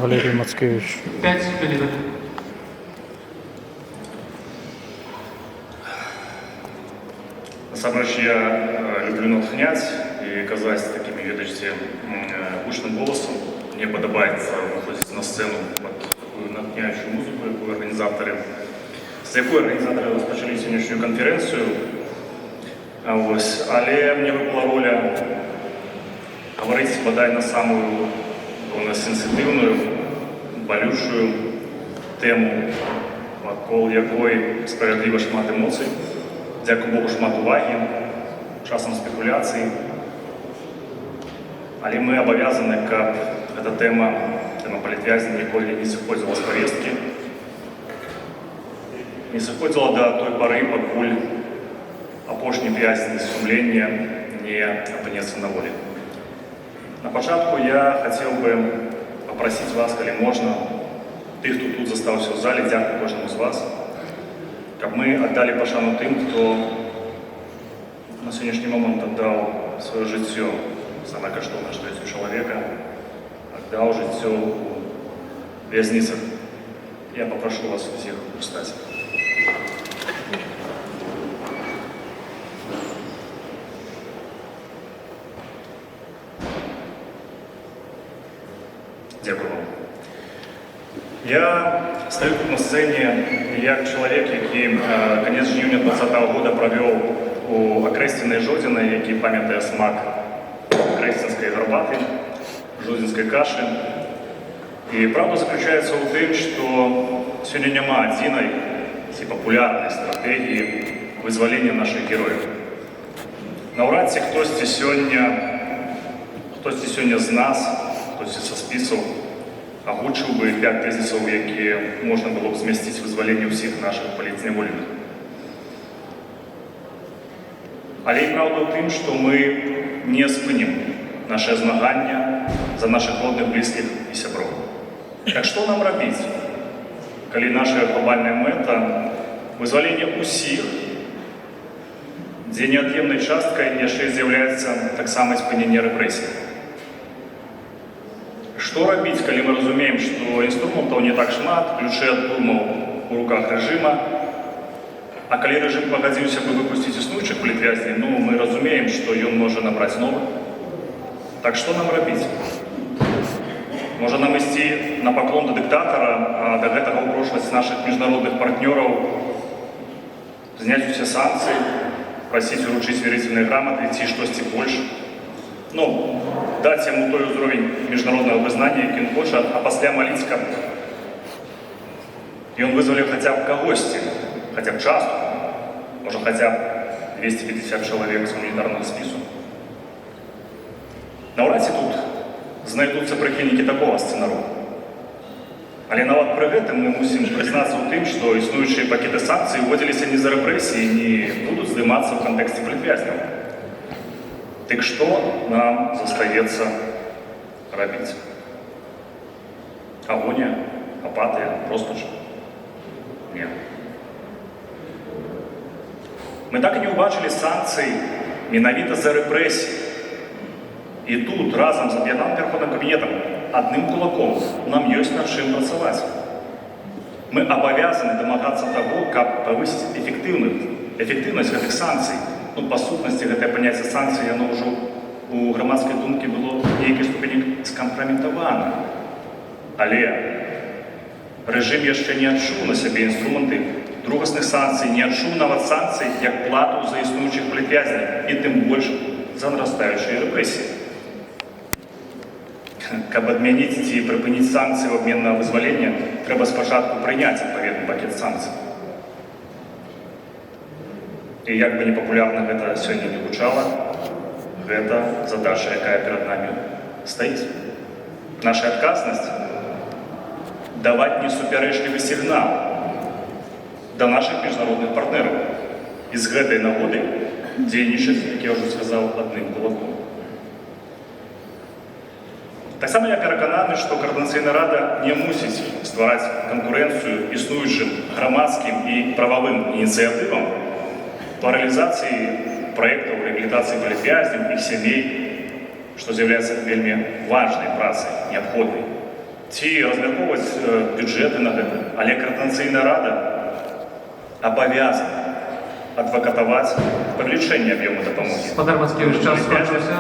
Валерый Мацкевіч. 5 хвілін. Насамрэч я люблю натхняць і казаць такімі, ведаеце, гучным голасам. Мне падабаецца выходзіць на сцэну пад такую натхняючую музыку, з якой арганізатары распачалі сённяшнюю канферэнцыю. А вось, але мне выпала роля гаварыць бадай на самую, пэўна, сенсітыўную, балючую тэму, вакол якой справядліва шмат эмоцый. Дзякуй Богу, шмат увагі, часам спекуляцый. Але мы абавязаны, каб гэта тэма, тэма палітвязня, ніколі не сыходзіла з павесткі. Не сыходзіла да той пары, пакуль апошні вязень сумлення не апынецца на волі. На пачатку я хацеў бы папрасіць вас, калі можна, тых, хто тут застаўся ў зале, дзякуй кожнаму з вас, каб мы аддалі пашану тым, хто на сённяшні момант аддаў сваё жыццё, самае каштоўнае, што ёсць у чалавека, аддаў жыццё ў вязніцах. Я папрашу вас усіх устаць. Дзякую вам. Я стаю тут на сцэне як чалавек, які канец жніўня 20 года правёў у Акрэсціна, Жодзіна, які памятае смак акрэсцінскай гарбаты, жодзінскай кашы. І праўда заключаецца ў тым, што сёння няма адзінай ці папулярнай стратэгіі вызвалення нашых герояў. Наўрад ці хтосьці сёння з нас, хтосьці са спісаў агучыў бы пяць тэзісаў, якія можна было б змясціць вызваленне ўсіх нашых палітзняволеных. Але і праўда ў тым, што мы не спынім наше змаганне за нашых родных, блізкіх і сяброў. Так што нам рабіць, калі наша глобальная мэта — вызваленне ўсіх, дзе неад'емнай часткай яшчэ з'яўляецца таксама спыненне рэпрэсій? Што рабіць, калі мы разумеем, што інструментаў не так шмат, ключы ад турмаў у руках рэжыма, а калі рэжым пагадзіўся бы выпусціць існуючых палітвязняў, ну, мы разумеем, што ён можа набраць новых. Так што нам рабіць? Можа, нам ісці на паклон да дыктатара, а да гэтага ўпрошваць нашых міжнародных партнёраў зняць усе санкцыі, прасіць уручыць верительные грамоты ці штосьці больш? Ну, даць яму той узровень міжнароднага вызнання, які ён хоча, а пасля маліць, каб ён вызваліў хаця б кагосьці, хаця б частку, можа, хаця б 250 чалавек з гуманітарнага спісу. Наўрад ці тут знайдуцца прыхільнікі такога сцэнару. Але нават пры гэтым мы мусім прызнацца ў тым, што існуючыя пакеты санкцый уводзіліся не за рэпрэсіі, не будуць здымацца ў кантэксце палітвязняў. Дык што нам застаецца рабіць? Агонія, апатыя, роспач? Не. Мы так і не ўбачылі санкцый менавіта за рэпрэсіі. І тут разам з Аб'яднаным пераходным кабінетам, адным кулаком, нам ёсць над чым працаваць. Мы абавязаны дамагацца таго, каб павысіць эфектыўнасць гэтых санкцый. Ну, па сутнасці, гэтае паняцце санкцый, яно ўжо у грамадскай думкі было ў нейкай ступені скампраметавана. Але рэжым яшчэ не адчуў на сябе інструменты другасных санкцый, не адчуў нават санкцый як плату за існуючых палітвязняў і тым больш за нарастаючыя рэпрэсіі. Каб адмяніць ці прыпыніць санкцыі ў абмен на вызваленне, трэба спачатку прыняць адпаведны пакет санкцый. І як бы непапулярна гэта сёння не гучала, гэта задача, якая перад намі стаіць. Наша адказнасць — даваць несупярэчлівы сігнал да нашых міжнародных партнераў. І з гэтай нагоды дзейнічаць, як я ўжо сказаў, адным кулаком. Таксама я перакананы, што Каардынацыйная рада не мусіць ствараць канкурэнцыю існуючым грамадскім і прававым ініцыятывам па рэалізацыі праектаў рэабілітацыі палітвязняў, іх сямей, што з'яўляецца вельмі важнай працай, неабходнай. Ці размяркоўваць бюджэты на гэта. Але Каардынацыйная рада абавязана адвакатаваць павелічэнне аб'ёму дапамогі. Спадар Мацкевіч, час скончыўся.